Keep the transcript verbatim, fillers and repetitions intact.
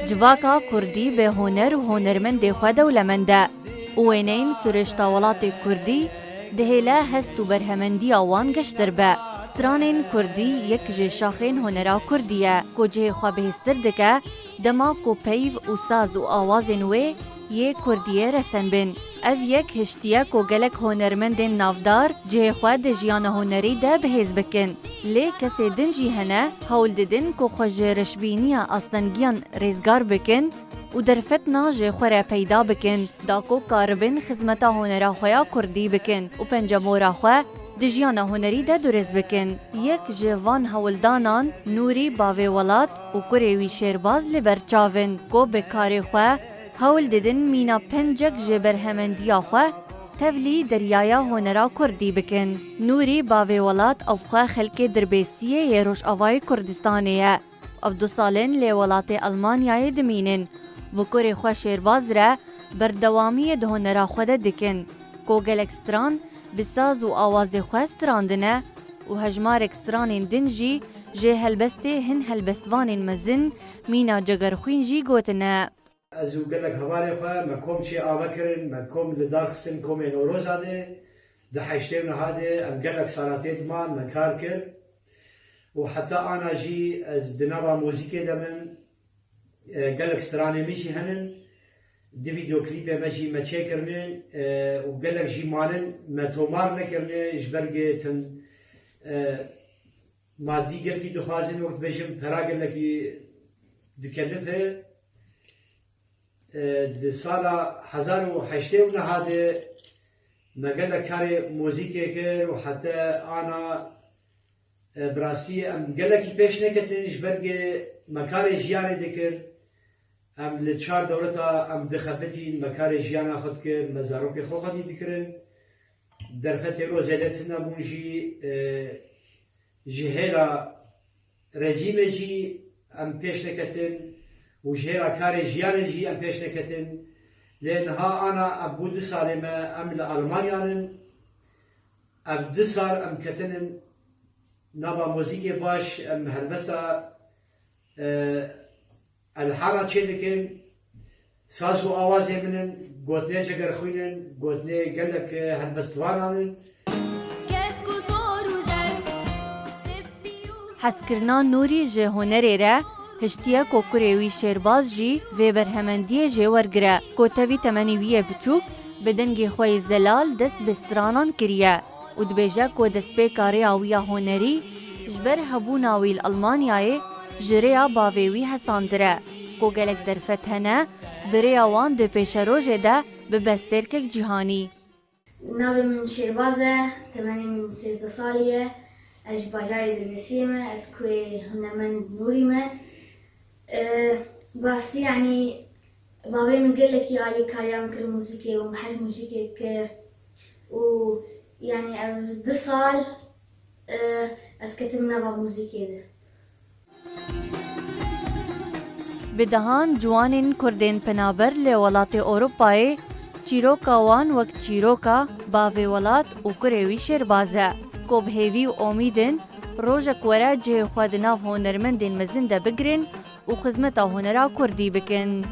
Civaka kurdî bi huner û hunermendê xwe dewlemend e û wêneyên sirêşta welatê kurdî dihêle hest û berhemendiya wan geştir be. Stranên kurdî yek ji şaxên hunera kurdî ye ku cihê xwe bihêztir dike, dema ku peyv û saz û awazên wê yê kurdiyê resen bin. Ev yek hiştiye ku gelek hunermendên navdar cihê xwe di jiyana hunerî de bihêz bikin. Lê kesê din jî hene, hewl didin ku xwe ji reşbîniya astengiyan rêzgar bikin û derfetna ji xwe re peyda bikin, da ku karibin xizmeta hunera xwe ya kurdî bikin û pencemora xwe di jiyana hunerî de durist bikin. Yek ji van hewldanan Nûrî Bavê Welat û kurê wî Şêrbaz li ber çav in ku bi karê xwe hewl didin mîna pencek ji berhemendiya xwe tevlî deryaya hunera kurdî bikin. Nûrî Bavê Welat ew xwe xelkê Dirbêsiyê yê Rojavayê Kurdistanê ye. Ev du sal in lê welatê Elmanyayê dimînin. Bi kurê xwe Şêrbaz re berdewamiyê di hunera xwe de dikin, ku gelek stran bi saz û awazê xwe strandine û hejmarek stranên din jî ji helbestê hin helbestvanên mezin mîna Cegerxwîn jî gotine. Ez û gelek hevalê xwe me kom çê ava kirin, me kom li dar xistin komê Newroza de, di heştê û neha de em gelek sala tê diman me kar kir û heta ana jî ez di nava muzîkê de min, e, gelek stranê min jî henin, di vîdeoklîpê me jî me çêkirine, e, û gelek jî manin me tomar nekirine ji ber gê tin, e, madî gelkî dixwazin, wek dibêjin pera gelekî dikelife. E, di sala hezar û heştê û neha de me gelek karê muzîkê kir û heta ana, e, bi rastî em gelekî pêş neketin ji ber gê me karê jiyanê dikir. Em li çar dewleta em dixebitîn, me karê jiyana xwe dikir, me zarokê xwe xwedî dikirin. Derfetê ro zêde tune bûn jî, e, ji hêla rejîmê jî em pêş neketin û ji hêla karê jiyanê jî em pêş neketin. Lê niha ana ev bû du salê me em li Almanya nin. Ev du sal em ketinin nava muzîkê baş, em helbesta, e, elhana çêdikin, saz û awazê min in, gotinê Cegerxwîn in, gotinê gelek, e, helbestvanan in. Hezkirina Nûrî ji hunerê re hiştiye ku kurê wî Şêrbaz jî vê berhemendiyê jê wergire, ku tevî temenê wî yê biçûk bi dengê xwe yê zelal dest bi stranan kiriye. Û dibêje ku destpêka rêya wî ya hunerî ji ber hebûna wî li Almanyayê ji rêya bavê wî hesandire, ku gelek derfet hene, bi rêya wan di pêşerojê de bibe stêrkek cîhanî. Navê min Şêrbaz e, temenê min sêzdeh salî ye, ez ji bajarê Dirbêsiyê me, ez kurê hunermend Nûrî me. E, bi rastî, yanî, bavê min gelekî alîkariya min kir muzîkê û min hez muzîkê kir û, yanî, ev du sal, e, ez ketim nava muzîkê de. Bi dehan ciwanên kurdên penaber li welatê Ewropayê çîroka wan wek çîroka Bavê Welat û kurê wî Şêrbaz e, ku bi hêvî û omîd in rojek were cihê xwe di nav hunermendên mezin de bigirin û xizmeta hunera kurdî bikin.